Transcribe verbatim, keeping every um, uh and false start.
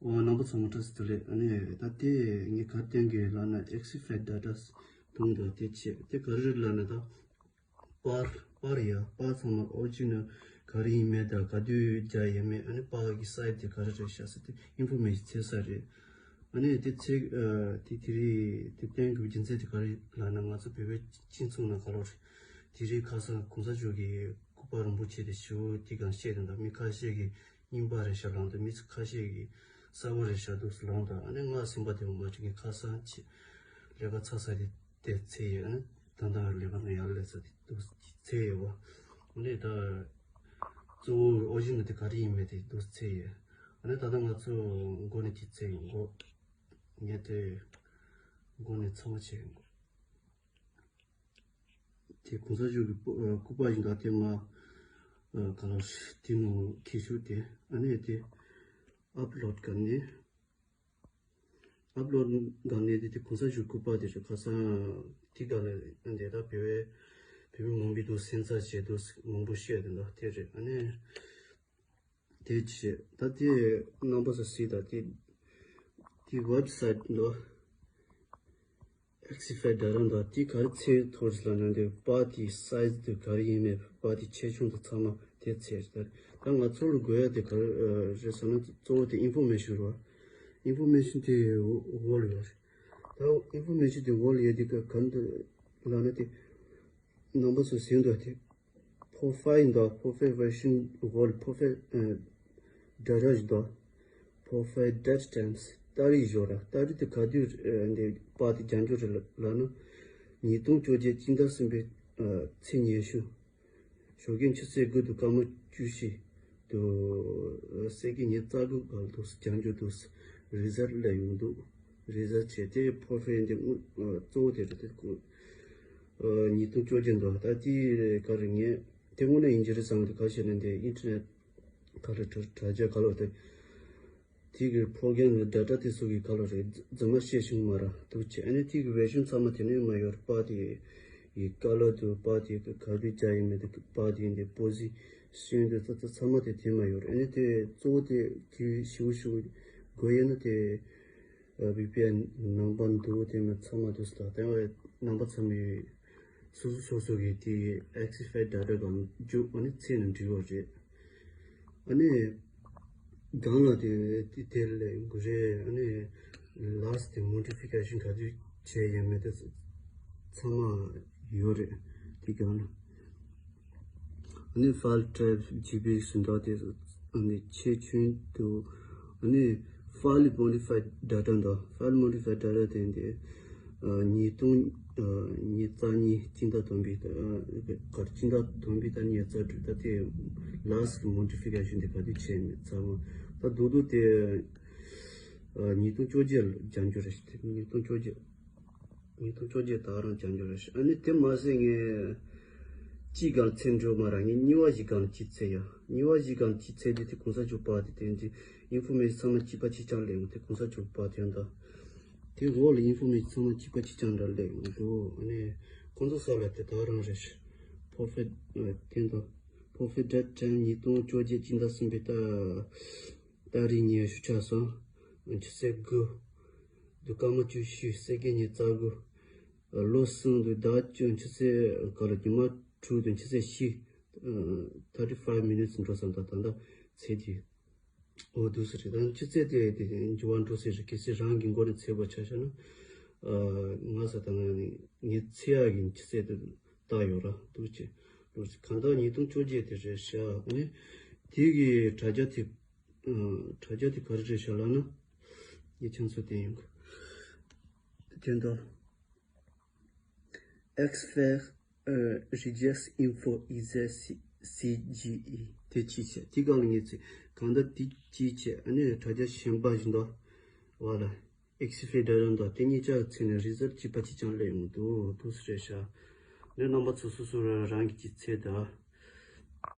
ཨོ་རྣམ་པ་ཚང་མ་བཀྲ་ཤིས་བདེ་ལེགས། ཨ་ནི་ད་དེ་ངས་ག་རེ་བསྟན་གི་ལབ་ན་Exify Data་ཟེར་འདུག་དེ་བྱས་དེ་ག་རེ་རེད་ལབ་ན་ད་པར་པར་ཡ་པར་ཚང་མ་ཨོ་རི་ཇི་ནལ་ག་རེ་ཡིན་མེད་དང་ག་དུས་རྒྱག་ཡས་མེད། ཨ་ནི་པར་གི་སའིཛ་དེ་ག་རེ་རེད་ཤག་ཟེར་དེ་ཨིན་ཕོར་མེ་ཤན་འཚོལ་ས་རེད། ཨ་ནི་དེ་འཚོལ་དེ་དེ་རིང་དེ་བསྟན་གི་རྒྱུ་མཚན་དེ་ག་རེ་ལབ་ན་ང་ཚོ་བོད་པའི་སྤྱི་ཚོགས་ནང་ག་ལོར་དེ་རིང་ཁ་སང་གོང་ས་མཆོག་གི་སྐུ་པར་རིན་པོ་ཆེ་དེ་ཞེ་པོ་དེ་གང་བཤད་དེ་འདུག་མི་ཁ་ཤས་ཀྱིས་རྙིང་པ་རེད་ཤག་ལབ་འདུག་མི་ཁ་ཤས་ཀྱིས་གསར་པ་རེད་ཤག་འདུག་ལབ་འདུག་ཨ་ནི་ང་སེམས་པ་དེ་མ་བྱུང་གི་ཁ་སང་ཆེ་ལས་ཀ་ཚར་ས་དེ་དེ་འཚོལ་ཡོད། ཨ་ནི་ད་ལྟ་ལས་ཀ་ནང་ཡར་སླེབས་ས་དེ་འདུག་འཚོལ་ཡོད་པ། ཨ་ནི་ད་གཙོ་བོ་ཨོ་རི་ཇི་ནལ་དེ་ག་རེ་ཡིན་མེད་དེ་འདུག་འཚོལ་ཡོད། ཨ་ནི་ད་ལྟ་ང་ཚོ་མགོ་ནས་ཅིག་འཚོལ་ཡོད། མགོ་ངས་དེ་མགོ་ནས་ཚང་མ་བྱས་ཡོད། དེ་གོང་ས་མཆོག་གི་སྐུ་པར་ཡིན་ད་དེ་ང་ག་ལ་དེ་ནང་ཁྱེར་ཤོག་དེ་ཨ་ནི་དེ་ཨབ་ལོཌ་ག་ནས་ཨབ་ལོཌ་ག་ནས་དེ་དེ་གོང་ས་མཆོག་སྐུ་པར་དེ་ཚོ་ཁ་སང་དེ་ག་ལ་འདི་ད་བོད་པའི་བོད་མི་མང་པོས་དུ་སེམས་འཚབ་བྱས་དུ་མང་པོ་བཤད་དེ་འདུག་དེ་རེད། ཨ་ནི་དེ་བྱས་ད་དེ་རྣམ་པ་ཚོ་གཟིགས་དང་དེ་དེ་ཝེབ་སའིཊ་འདུག Exify Data འདུག་དེ་ག་རེ་འཚོལ་ཐུབ་ལབ་ན་འདི་པར་དེའི་སའིཛ་དེ་ག་རེ་ཡིན་མེད་པར་དེ་ཆེ་ཆུང་དེ་ཚང་མ་དེ་འཚོལ་ད་ད་ང་ཚོར་དགོས་ཡ་དེ་ག་རེ་རེད་ཟེར་ན་གཙོ་བོ་དེ་ཨིན་ཕོར་མེ་ཤན་རེད་བ། ཨིན་ཕོར་མེ་ཤན་དེ་འོག་ལ་ཡོད་རེད། ད་ཨིན་ཕོར་མེ་ཤན་དེ་འོག་ལ་ཡོད་དེ་ག་ག་འདུག་ལབ་ན་དེ་རྣམ་པ་ཚོ་གཟིགས་འདུག་དེ། Profile འདུག Profile Version འོག་ལ་Profile Data འདུག Profile Date Times ཏ་རིག་ཞོག་ར། ཏ་རིག་དེ་ག་དུས་འདི་པར་དེ་རྒྱག་རྒྱུ་རེད་ལབ་ན། ཉིས་སྟོང་བཅོ་བརྒྱད་སྤྱི་ཟླ་གསུམ་པའི་ཚེས་ཉི་ཤུ། ཞོགས་ཀས་ཆུ་ཚོད་དགུ་དང་སྐར་མ་བཅུ་བཞི་དང་ཚེས་བརྒྱད་ཉི་ཤུ་རྩ་དགུ་བར་དུ་རྒྱག་རྒྱུ་འདུག Result སླེབས་ཡོང་འདུག Result བྱས་ཏེ་Profile འདི་དངོས་གཙོ་བོ་དེ་རེད་དེ། ཉིས་སྟོང་བཅོ་བརྒྱད་འདུག་ད་དེ་ག་རེ་ངས་དེ་དངོས་གནས་ཡིན་གྱི་རེད་བསམ་གྱི་འདུག་ག་ཞེ་ན་འདི་ཨིན་ཊར་ནེཊ་ག་ལ་དྲ་དྲ་རྒྱ་ག་ལ་དེ་དེ་གི་པོ་རོ་གྷི་རམ་ཌེ་ཊ་དེ་ཚོ་གི་ག་ལ་རེད་རྫུན་མ་བཤད་བྱུང་མ་ར་འདུག་བྱས། ཨ་ནི་དེ་གི་བེར་ཤན་ཚང་མ་དེ་ནས་མ་ཡོད་ར། པར་དེ་ཡི་ཀ་ལར་དུ་པར་དེ་ག་དུས་རྒྱག་ཡིན་མེད་དུ་པར་དེ་འདི་པོ་ཟི་ཤན་དེ་ཚ་ཚ་ཚང་མ་དེ་དེ་མ་ཡོད་ར། ཨ་ནི་དེ་གཙོ་བོ་དེ་གི་ཞུ་ཞུ་དགོས་ཡིན་ན་དེ། བི་པི་ཨེན་ནང་པ་འདུག་དེ་མིན་ཚང་མ་འདུག་ཟེར་ད་དེ་བས་རྣམ་པ་ཚང་མས་སོ་སོ་སོ་སོ་གི་དེ་Exify Data གང་བརྒྱུད་ཨ་ནི་འཚོལ་ནས་འབྲི་བ་རེད། ཨ་ནི་སྒང་ལ་དེ་དེ་དེ་ལས་དགོས་རེད། ཨ་ནི་ལཱ་སི་ཊི་དེ་མོ་ཌི་ཕི་ཀེ་ཤན་ག་དུས་བྱས་ཡོད་མེད་དེ་ཚང་མ་ཡོད་རེད་དེ་སྒང་ལ། ཨ་ནི་ཕའིལ་ཊའིབ་ཇི་པི་ཟེར་འདྲ་དེ་ཨ་ནི་ཆེ་ཆུང་དུ་ཨ་ནི་ཕའིལ་མོ་ཌི་ཕའིཌ་ཌེ་ཊ་འདྲ། ཕའིལ་མོ་ཌི་ཕའིཌ་ཌེ་ཊ་དེ་འདི་ཉིས་སྟོང་ཉི་ཤུ་རྩ་གཉིས་སྤྱི་ཟླ་དང་པོའི་གར་སྤྱི་ཟླ་དང་པོའི་ཟླ་ཉི་ཤུ་རྩ་དྲུག་ད་དེ་ལཱ་སི་ཊི་མོ་ཌི་ཕི་ཀེ་ཤན་དེ་ག་དུས་བྱས་མེད་ཚང་མ་ད་རྡོག་རྡོག་དེ་ཉིས་སྟོང་བཅོ་བརྒྱད་ལ་རྒྱག་རྒྱུ་རེད། ཉིས་སྟོང་བཅོ་བརྒྱད། ཉིས་སྟོང་བཅོ་བརྒྱད་ད་རང་རྒྱག་རྒྱུ་རེད། ཨ་ནི་དེ་མ་ཟད་ངས་གཅིག་སྒང་འཚོལ་འགྲོ་མ་ར་ངས་གཉིས་པ་ཞིག་སྒང་གཅིག་འཚོལ་ཡ། གཉིས་པ་ཞིག་སྒང་གཅིག་འཚོལ་དུས་དེ་གོང་ས་མཆོག་པར་དེ་དེ་འདི་ཨིན་ཕོར་མེ་ཤན་ཚང་མ་གཅིག་པ་གཅིག་རྐྱང་སླེབས་འདུག་དེ་གོང་ས་མཆོག་པར་དེ་འདྲ་དེ་འོག་ལ་ཨིན་ཕོར་མེ་ཤན་ཚང་མ་གཅིག་པ་གཅིག་རྐྱང་འདྲ་སླེབས་འདུག་ཨ་ནི་ཁོང་ཚོ་ས་ལ་དེ་ད་རང་རེད། ཕོར་ཕེཊ་དེ་འདྲ་ཕོར་ཕེཊ་ཌེ་ཊ་ཊེན་ཉིས་སྟོང་བཅོ་བརྒྱད་སྤྱི་ཟླ་གསུམ་པའི་ཟླ་ཏ་རིག་ཉི་ཤུ་ཆགས་སོང་། ཆུ་ཚོད་དགུ། དུ་སྐར་མ་བཅུ་བཞི་ཚེས་བརྒྱད་ཉི་ཤུ་རྩ་དགུ། ལོ་གསུམ་དུ་ཟླ་བཅུ་ཆུ་ཚོད་ག་ལ་ཉི་མ་དྲུག་དང་ཆུ་ཚོད་བཞི། thirty five minutes འགྲོ་ཙམ་དང་ད་ལྟ་ཚེས་དེ། འོ་འདུག་སེ་རེད། ད་ཆུ་ཚོད་དེ་དེ་འགྱུར་བ་འགྲོ་སེ་རེད། གལ་སྲིད་རང་གི་མགོ་ནས་ཚེས་པ་ཆ་བཞག་ན། ང་ས་ད་ང་ནི་ངས་ཚེས་ཡག་གི་ཆུ་ཚོད་དེ་བཏགས་ཡོད་ར་འདུག་ཅེས། གང་ལྟར་ཉིས་སྟོང་བཅོ་བརྒྱད་དེ་རེད་ཤག་ཨ་ནི་དེ་གི་དྲ་རྒྱ་དེ། དྲ་རྒྱ་དེ་ག་རེ་རེད་ཤག་ལབ་ན། ངས་ཁྱེད་ཚོ་བསྟན་ཡོང་གི། དེ་འདྲ། Exify Regex Info E Z C G E དེ་ཅི་བྱས། དེ་གང་ལ་ངས་ཚེ་གང་ལྟར་དེ་ཅི་བྱས། ཨ་ནི་དྲ་རྒྱ་གཞན་པ་བཞིན་དུ་བ་ལ་Exify Data དང་དེ་གཉིས་ཆ་ཚེ་ནས་རི་ཛལ་གཅིག་པ་གཅིག་རྐྱང་སླེབས་ཡོང་འདུག་འདུག་སེ་རེད་ཤག་ནས་རྣམ་པ་ཚོ་སོ་སོ་རང་རང་གི་ཅི་ཚེ་ད།